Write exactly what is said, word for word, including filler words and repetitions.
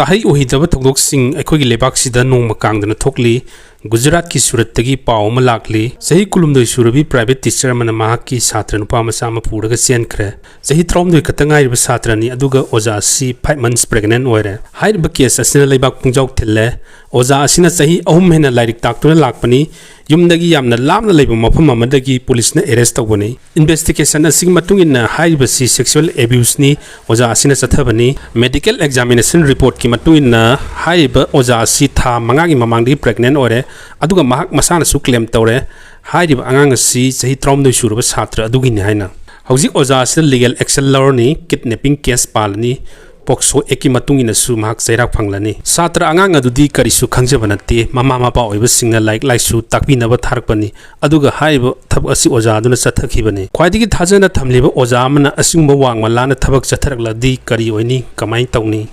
ꯇꯥꯍꯩ ꯎꯍꯩꯗꯕ ꯊꯧꯗꯣꯛꯁꯤꯡ ꯑꯩꯈꯣꯏꯒꯤ ꯂꯩꯕꯥꯛꯁꯤꯗ ꯅꯣꯡꯃ ꯀꯥꯡꯗꯅ ꯊꯣꯛꯂꯤ꯫ ꯒꯨꯖꯔꯥꯠꯀꯤ ꯁꯨꯔꯠꯇꯒꯤ ꯄꯥꯎ ꯑꯃ ꯂꯥꯛꯂꯤ꯫ ꯆꯍꯤ ꯀꯨꯟꯍꯨꯝꯗꯣꯏ ꯁꯨꯔꯕꯤ private teacher ꯑꯃꯅ ꯃꯍꯥꯛꯀꯤ ꯁꯥꯇ꯭ꯔ ꯅꯨꯄꯥ ꯃꯆꯥ ꯑꯃ ꯄꯨꯔꯒ ꯆꯦꯟꯈ꯭ꯔꯦ꯫ ꯆꯍꯤ ꯇꯔꯥꯍꯨꯝꯗꯣꯏ ꯈꯛꯇ ꯉꯥꯏꯔꯤꯕ ꯁꯥꯇ꯭ꯔꯅꯤ, ꯑꯗꯨꯒ ꯑꯣꯖꯥ ꯑꯁꯤ five months pregnant ꯑꯣꯏꯔꯦ꯫ ꯍꯥꯏꯔꯤꯕ case ꯑꯁꯤꯅ ꯂꯩꯕꯥꯛ ꯄꯨꯡꯖꯥꯎ ꯊꯤꯜꯂꯦ꯫ ꯑꯣꯖꯥ ꯑꯁꯤꯅ ꯆꯍꯤ ꯑꯍꯨꯝ ꯍꯦꯟꯅ ꯂꯥꯏꯔꯤꯛ ꯇꯥꯛꯇꯨꯅ ꯂꯥꯛꯄꯅꯤ꯫ ꯌꯨꯝꯗꯒꯤ ꯌꯥꯝꯅ ꯂꯥꯞꯅ ꯂꯩꯕ ꯃꯐꯝ ꯑꯃꯗꯒꯤ ꯄꯨꯂꯤꯁꯅ arrest ꯇꯧꯕꯅꯤ꯫ Investigation ꯑꯁꯤꯒꯤ ꯃꯇꯨꯡ ꯏꯟꯅ ꯍꯥꯏꯔꯤꯕꯁꯤ sexual abuseꯅꯤ, ꯑꯣꯖꯥ ꯑꯁꯤꯅ ꯆꯠꯊꯕꯅꯤ꯫ Medical examination reportꯀꯤ ꯃꯇꯨꯡ ꯏꯟꯅ ꯍꯥꯏꯔꯤꯕ ꯑꯣꯖꯥ ꯑꯁꯤ ꯊꯥ ꯃꯉꯥꯒꯤ ꯃꯃꯥꯡꯗꯒꯤ pregnant ꯑꯣꯏꯔꯦ, ꯑꯗꯨꯒ ꯃꯍꯥꯛ ꯃꯁꯥꯅꯁꯨ claim ꯇꯧꯔꯦ ꯍꯥꯏꯔꯤꯕ ꯑꯉꯥꯡ ꯑꯁꯤ ꯆꯍꯤ ꯇꯔꯥꯍꯨꯝꯗꯣꯏ ꯁꯨꯔꯕ ꯁꯥꯇ꯭ꯔ ꯑꯗꯨꯒꯤꯅꯤ ꯍꯥꯏꯅ꯫ ꯍꯧꯖꯤꯛ ꯑꯣꯖꯥ ꯑꯁꯤꯗ legal action ꯂꯧꯔꯅꯤ, kidnapping case ꯄꯥꯜꯂꯅꯤ꯫ POCSO Actꯀꯤ ꯃꯇꯨꯡ ꯏꯟꯅꯁꯨ ꯃꯍꯥꯛ ꯆꯩꯔꯥꯛ ꯐꯪꯂꯅꯤ꯫ ꯁꯥꯇ꯭ꯔ ꯑꯉꯥꯡ ꯑꯗꯨꯗꯤ ꯀꯔꯤꯁꯨ ꯈꯪꯖꯕ ꯅꯠꯇꯦ꯫ ꯃꯃꯥ ꯃꯄꯥ ꯑꯣꯏꯕꯁꯤꯡꯅ ꯂꯥꯏꯔꯤꯛ ꯂꯥꯏꯁꯨ ꯇꯥꯛꯄꯤꯅꯕ ꯊꯥꯔꯛꯄꯅꯤ, ꯑꯗꯨꯒ ꯍꯥꯏꯔꯤꯕ ꯊꯕꯛ ꯑꯁꯤ ꯑꯣꯖꯥ ꯑꯗꯨꯅ ꯆꯠꯊꯈꯤꯕꯅꯤ꯫ ꯈ꯭ꯋꯥꯏꯗꯒꯤ ꯊꯥꯖꯅ ꯊꯝꯂꯤꯕ ꯑꯣꯖꯥ ꯑꯃꯅ ꯑꯁꯤꯒꯨꯝꯕ ꯋꯥꯡꯃ ꯂꯥꯟꯅ ꯊꯕꯛ ꯆꯠꯊꯔꯛꯂꯗꯤ ꯀꯔꯤ ꯑꯣꯏꯅꯤ? ꯀꯃꯥꯏꯅ ꯇꯧꯅꯤ?